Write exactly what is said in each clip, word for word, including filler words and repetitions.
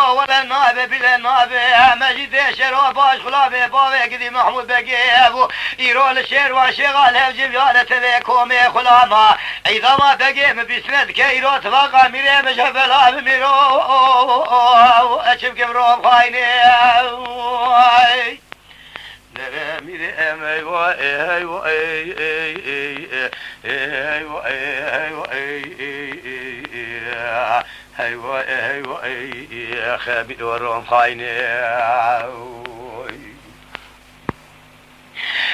Wele nabe bile nabe, me jî dê şero baş xula be, bavê gidî Mehmûd Begê bû. Îro li Şêrvan Şêxa Lewcî viyane tevê komê xula ma. Îdama Begê mi bîsne dike, îro tifaqa mîrê mi jebela bi mîro. Eçim kim rom xaynê. Dere mîrê em heywa ê, heywa ê, ê, ê, ê, ê, heywa ê, heywa ê, ê, ê, ê, heywa ê, heywa ê, ê, xemî rom xaynê.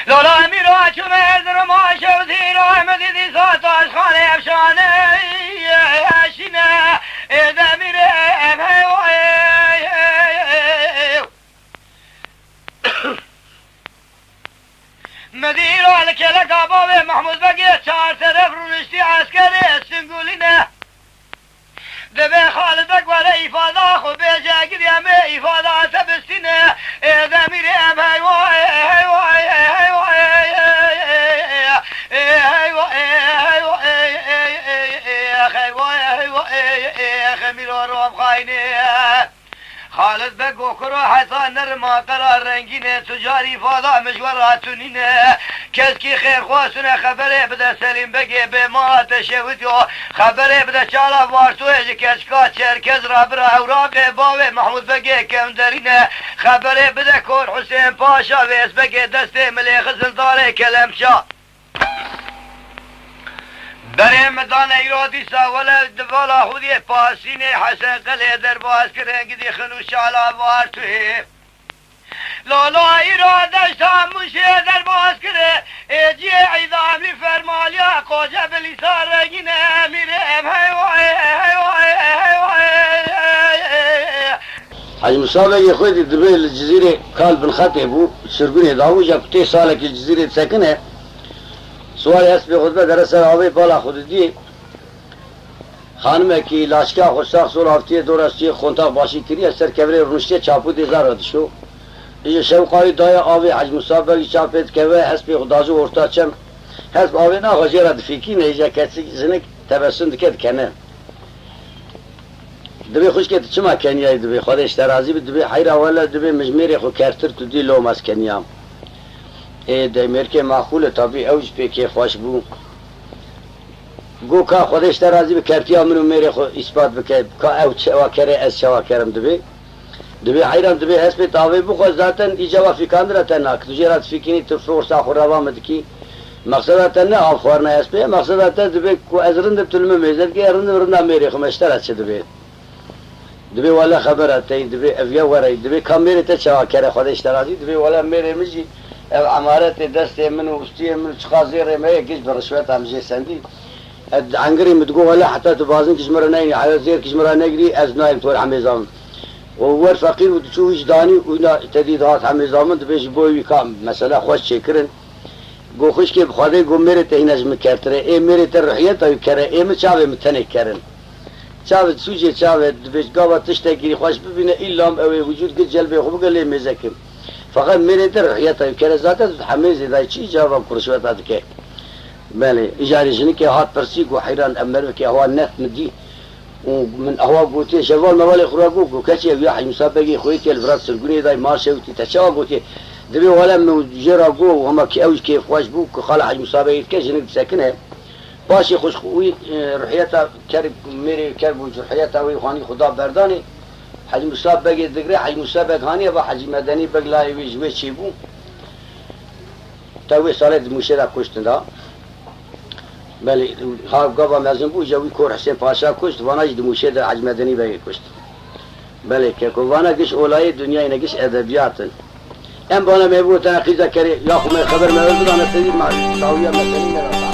Lola mîra çûme zirma şew zîra me dîdî sataş xanê efşane. Eşîne ê demîrê em heywa ê, ê, ê, ê. Medîra li keleka bavê Mehmûd Begê çar teref rûniştî eskerê Singulîne. Dibê Xalid Beg were îfada xwe bêje, girî em ê îfada te bistîne. Ê demîrê em heywa ê, heywa ê, heywa ê, ê, heywa ê, heywa ê, ê, heywa ê, heywa ê, ê, xemîro rom xaynê. Xalid Beg Okuro heta nerima qera rengînê, tu carî fada mijwera tu nîne. Keskî xêrxwastine xeberê bide Selîm Begê bê mala te şewitiyo. Xeberê bide çala Vartoyê ji keçika Çerkez ra bira ewraqê bavê Mehmûd Begê kevnderîne. Xeberê bide Kor Husên Paşa Vês Begê destê milê xizin darê kelemça. Berê min dane îro dîsa wele di vala xwediyê pasînê Hesen Qelê derbas kirin gidî xin û şala Vartûyê. Lala îro deşta Mûşê derbas kire, ê ciyê îdamlî fermaliya qoce bilîsa rengîne emîrê em heywa ê, heywa ê, heywa ê. Hecî Musa Begê xwe dî dibê li Cizîrê kal bin xetê bû, sirgûnê dabû, ja ku tê salekî Cizîrê disekine, siwarê hespê xwe dibe dere ser avê bala xwe didiyê. Xanimekî laçika xwe sax sol avtiyê dora stûyê xontax başî kiriye, ser kevirê rûniştiye çapû dê zar re dişo. Îje şewqa wî daye avê Hecî Musa Beg jî çapê dikeve, hespê xwe dajû orta çem. Hesp avê naxwe jê re difîkîne, îje keçik jinik tebessum dike dikene. Dibê xwişkê tu çima keniyayî dibê, Xwedê ji te razî bi, dibê heyra wele dibê min ji mêrê xwe kertir tu dî lom ez keniyam. Ê de mêrkê maqûl e tabî ew jî pê kêfxweş bû. Go ka Xwedê ji te razî bi kertiya min û mêrê xwe îspat bike, ka ew çawa kere ez çawa kerim dibê. Dibê heyran dibê hespê tavê bixwe zaten îca wa fîkandina te nak. Tu jê re difîkînî tu forsa xwe reva min dikî. Mexseda te ne av xwarina hespê ye, mexseda te dibê ku ez rind im tu li min mêze dikî, ez rind im rinda mêrê xwe me ji te re çi dibê. Dibê wele xebera te yî, dibê ev ya were yî, dibê ka mêrê te çawa kere Xwedê ji te razî, dibê wele mêrê min jî ev emaretê destê min û ustiyê min û çiqa zêrê me ye giş bi rişweta min jê sendî. Ez engirî min digo wele heta tu bazin ki ji min re neyînî, heya zêr ki ji min re negirî ez nayêm tu wer hemêza min. Û wer feqîr bû diçû wî ji danî û na te dî dihat hemêza min dibê ji bo wî ka mesele xweş çêkirin. Go xwişkê bi Xwedê go mêrê te hîna ji min kertire. Ê mêrê te ruhiyeta wî kere, ê min çavê min tenê kerin. Çavê sûcê çavê dibê gava tiştekî xweş bibîne, îlla em ew ê wicûd gir celbê xwe bike lê mêze kim. Feqet mêrê te ruhiyeta wî kere zaten hemê zêdayî çi îcaba ku rişweta dike. Belê, îcarê jinikê hat pirsî ku heyran em merivekê ewa net min dî. Û min ewa gotiye, şeval mevalê xwe ra got, got, keçê ev ya Hecî Musa Begê xweyê tê li vir sirgûnê dayî, ma şewitî te çawa gotiye? Dibê wele min jê ra got, hema ki ew ji kêfxweş bû, ku xala Hecî Musa Begê dike, jinik disekine. Paşê xwişk wî, e, ruhiyeta ker, mêrê ker bû, ruhiyeta wî xanî xwe da berdanê. Hecî Musa Begê digre, Hecî Musa Beg haniye va Hecî Medenî Beg layê wî ji wê çêbû. Te wê salê di Mûşê de kuştin da. Belê, ha gava mezin bû, îca wî Kor Hisên Paşa kuşt, vana jî di Mûşê de Hecî Medenî Begê kuşt. Belê, keko, vana giş olayê dinyayê ne, giş edebiyat in. Em bana me bû tena qîza kerê, ya xwe me xeber me bidane, tevî ma tawiya me tenî me ra.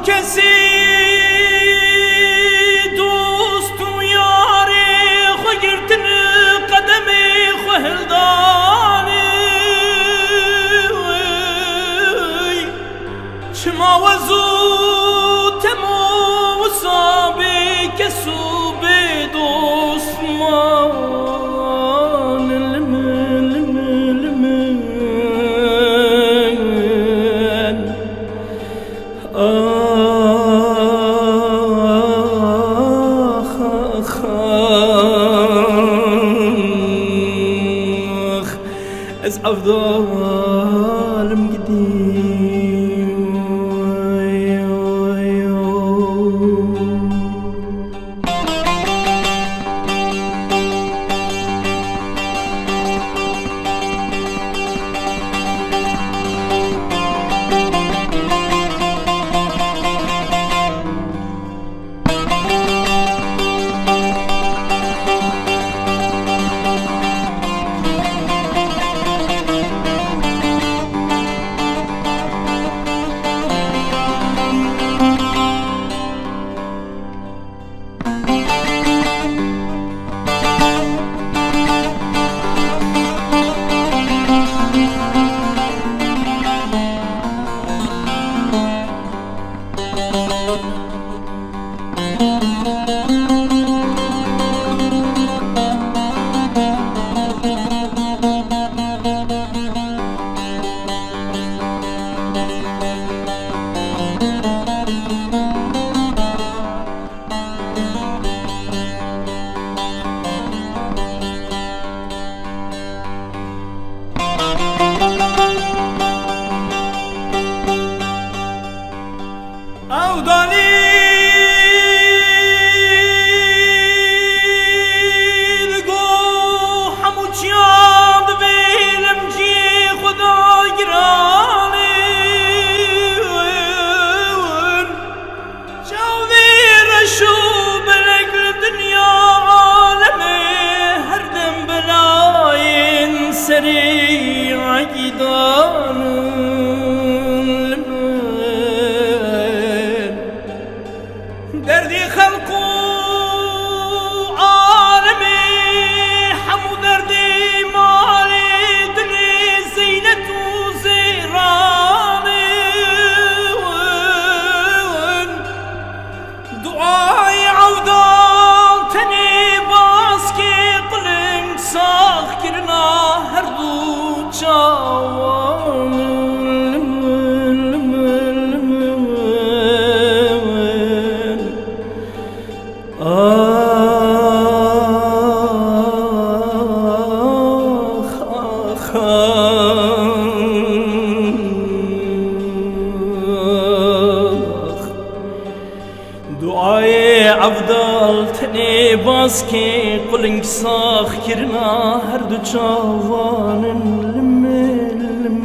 Kesî dost û yarê xwe girtin, qedemê xwe hildanê. Çima we zû temo wisa bê kes û bê dost man? Lim, lim, lim. Ax, ax, ax. Ez evdalim gidî. Ew dalî li go hemû çiyan divê lemciyê xwe dagiranê. Çavê reş û belek li dinya alemê her dem belayên serê egîdan li min. Derdê xelq û alemê, hemû derdê malê dilê zeynet û zêranê win. Duayê evdal tenê baskê qulin saxkirina her du çawan. Ax, ax, ax. Duayê evdal tenê baskê quling sax kirina her du çavan in. Lim, lim, lim,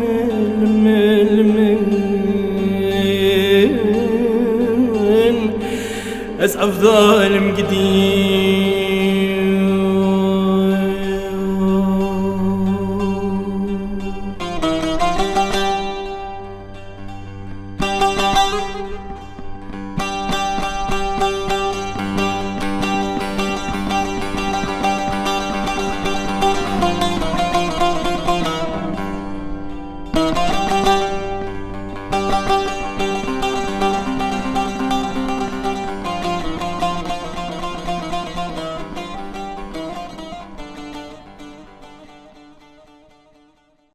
lim. Ez evdalim gidî.